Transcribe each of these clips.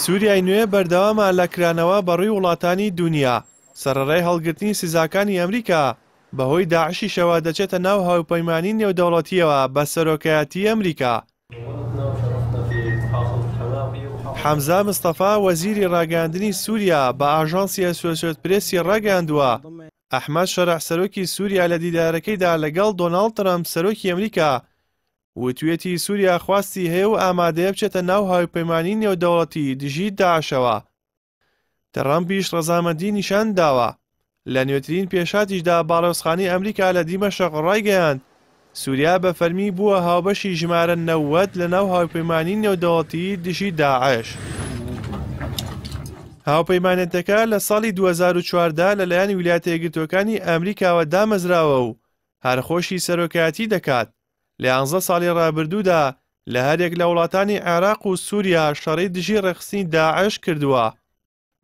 سوریای نوێ بەردەوامە لە کرانەوە بەڕووی وڵاتانی دونیا، سەرەڕای هەڵگرتنی سزاکانی ئەمریکا، بەهۆی داعشیشەوە دەچێتە ناو هاوپەیمانی نێودەوڵەتییەوە بە سەرۆکایەتی ئەمریکا. حەمزە مستەفا وەزیری ڕاگەیاندنی سوریا بە ئاژانسی ئەسۆسیۆت پرێسی ڕاگەیاندووە، ئەحمەد شەرع سەرۆکی سوریا لە دیدارەکەیدا لەگەڵ دۆناڵد ترەمپ سەرۆکی ئەمریکا وتویەتی سوریا خواستی هەیە و ئامادەیە بچێتە ناو هاوپەیمانی نێودەوڵەتی دژی داعشەوە. ترەمپیش ڕەزامەندی نیشان داوە. لە نوێترین پێشهاتیشدا باڵیۆزخانەی ئەمریکا لە دیمەشق ڕایگەیاند، سوریا بە فەرمی بووە هاوبەشی ژمارە 90 لەناو هاوپەیمانی نێودەوڵەتی دژی داعش. هاوپەیمانێتەکە لە ساڵی 2014 لەلایەن ویلایەتە یەکگرتووەکانی ئەمریکاوە دامەزراوە و هەر خۆشی سەرۆکایەتی دەکات. لە یانزە ساڵی ڕابردوودا لە هەریەک لە وڵاتانی عێراق و سووریا شەڕی دژی ڕێکخستنی داعش کردووە.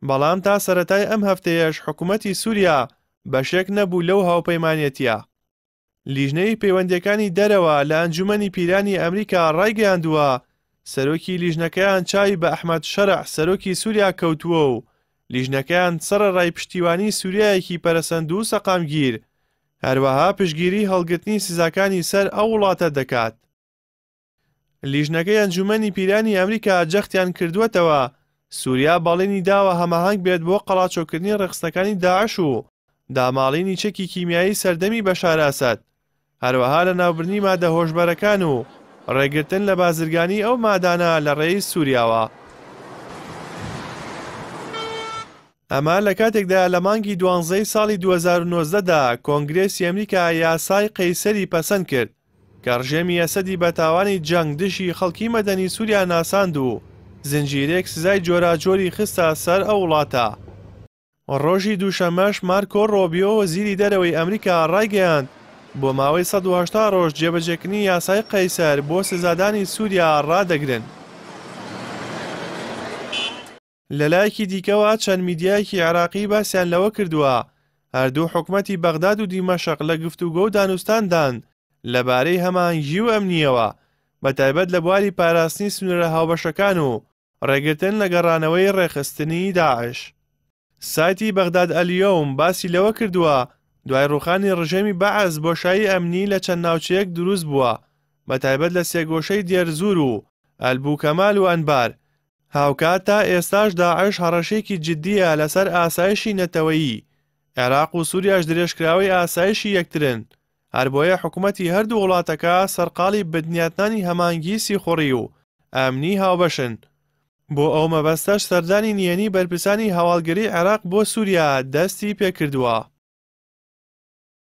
بەڵام تا سەرەتای ئەم هەفتەیەش حکومەتی سووریا بەشێک نەبوو لەو هاوپەیمانێتییە. لیژنەی پەیوەندییەکانی دەرەوە لە ئەنجوومەنی پیرانی ئەمریکا ڕایگەیاندووە، سەرۆکی لیژنەکەیان چاوی بە ئەحمەد شەرع سەرۆکی سووریا کەوتووە و لیژنەکەیان سەرەڕای پشتیوانی سووریایەکی پەرەسەندوو و سەقامگیر، هەروەها پشتگیری هەڵگرتنی سزاکانی سەر ئەو وڵاتە دەکات. لیژنەکەی ئەنجوومەنی پیرانی ئەمریکا جەختیان کردووەتەوە، سووریا بەڵێنی داوە هەماهەنگ بێت بۆ قەڵاچۆکردنی ڕێکخستنەکانی داعش و داماڵینی چەکی کیمیایی سەردەمی بەشار ئەسەد، هەروەها لەناوبردنی مادە هۆشبەرەکان و ڕێگرتن لە بازرگانی ئەو مادانە لە ڕێی سووریاوە. ئەمە لە کاتێکدایە لە مانگی دوانزەی ساڵی 2019 دا کۆنگرێسی ئەمریکا یاسای قەیسەری پەسەند کرد کە ڕژێمی ئەسەدی بە تاوانی جەنگ دژی خەڵکی مەدەنی سووریا ناساند و زنجیرەیەک سزای جۆراجۆری خستە سەر ئەو وڵاتە. ڕۆژی دووشەممەش مارکۆ ڕۆبیۆ وەزیری دەرەوەی ئەمریکا ڕایگەیاند، بۆ ماوەی 180 ڕۆژ جێبەجێکردنی یاسای قەیسەر بۆ سزادانی سووریا ڕادەگرن. لەلایەکی دیکەوە چەند میدیایەکی عێراقی باسیان لەوە کردووە، هەردوو حکومەتی بەغداد و دیمەشق لە گفتوگۆ و دانوستاندان لەبارەی هەماهەنگی و ئەمنییەوە، بەتایبەت لە بواری پاراستنی سنوورە هاوبەشەکان و ڕێگرتن لە گەڕانەوەی ڕێکخستنی داعش. سایتی بەغداد ئەلیەوم باسی لەوە کردووە، دوای ڕووخانی ڕژێمی بەعس بۆشایی ئەمنی لە چەند ناوچەیەک دروست بووە، بەتایبەت لە سێگۆشەی دێرزوور و ئەلبوکەمال و ئەنبار، هاوکات تا ئێستاش داعش هەڕەشەیەکی جددییە لەسەر ئاسایشی نەتەوەیی، عێراق و سوریاش درێژکراوەی ئاسایشی یەکترن، هەربۆیە حکومەتی هەردوو وڵاتەکە سەرقاڵی بنیاتنانی هەماهەنگیی سیخوڕی و ئەمنی هاوبەشن، بۆ ئەو مەبەستەش سەردانی نهێنی بەرپرسانی هەواڵگری عێراق بۆ سوریا دەستی پێکردووە.